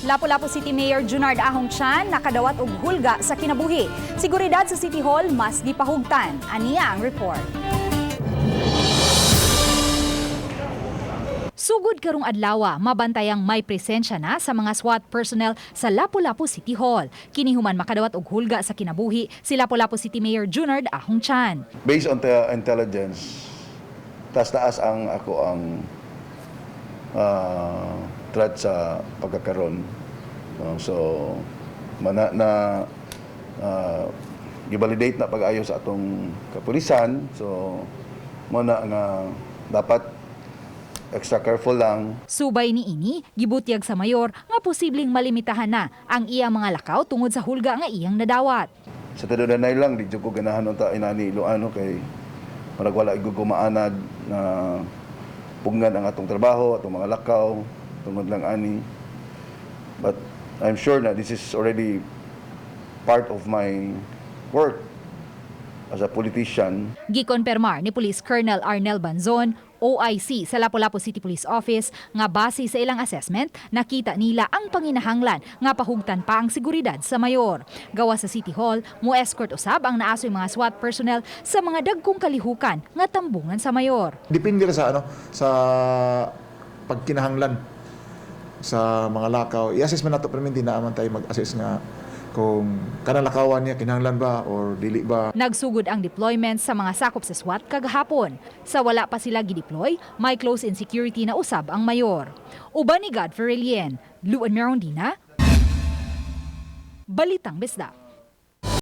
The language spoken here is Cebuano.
Lapu-Lapu City Mayor Junard Ahong Chan nakadawat og hulga sa kinabuhi. Seguridad sa City Hall mas gipahugtan. Aniya ang report. Sugod karong adlawa, mabantayang may presensya na sa mga SWAT personnel sa Lapu-Lapu City Hall. Kini human makadawat og hulga sa kinabuhi si Lapu-Lapu City Mayor Junard Ahong Chan. Based on the intelligence, taas taas ang ako ang threat sa pagkakaroon. So mana na givalidate na pag-ayo sa atong kapulisan. So mao na nga dapat extra careful lang. Subay ni ini, gibutyag sa mayor nga posibleng malimitahan na ang iyang mga lakaw tungod sa hulga nga iyang nadawat. Sa tinudanay lang, di jud ko ganahan unta inani Iloano kay marag wala igugumaanad na pugnan ang atong trabaho, atong mga lakaw, tungod lang ani. But I'm sure na this is already part of my work as a politician. Gikonpermar ni Police Colonel Arnel Banzon, OIC sa Lapu-Lapu City Police Office, nga base sa ilang assessment, nakita nila ang panginahanglan nga pahugtan pa ang seguridad sa mayor. Gawas sa City Hall, mo-escort usab ang naasoy mga SWAT personnel sa mga dagkong kalihukan nga tambungan sa mayor. Depende ra sa ano, sa pagkinahanglan sa mga lakaw. I-assess man nato, pero hindi na man tayo mag-assess nga kung kanang lakawan niya kinahanglan ba or dili ba. Nagsugod ang deployment sa mga sakop sa SWAT kagahapon. Sa wala pa sila gideploy, may close-in security na usab ang mayor. Uban ni Godfrey Relien, Luan Merondina, Balitang Bisdak.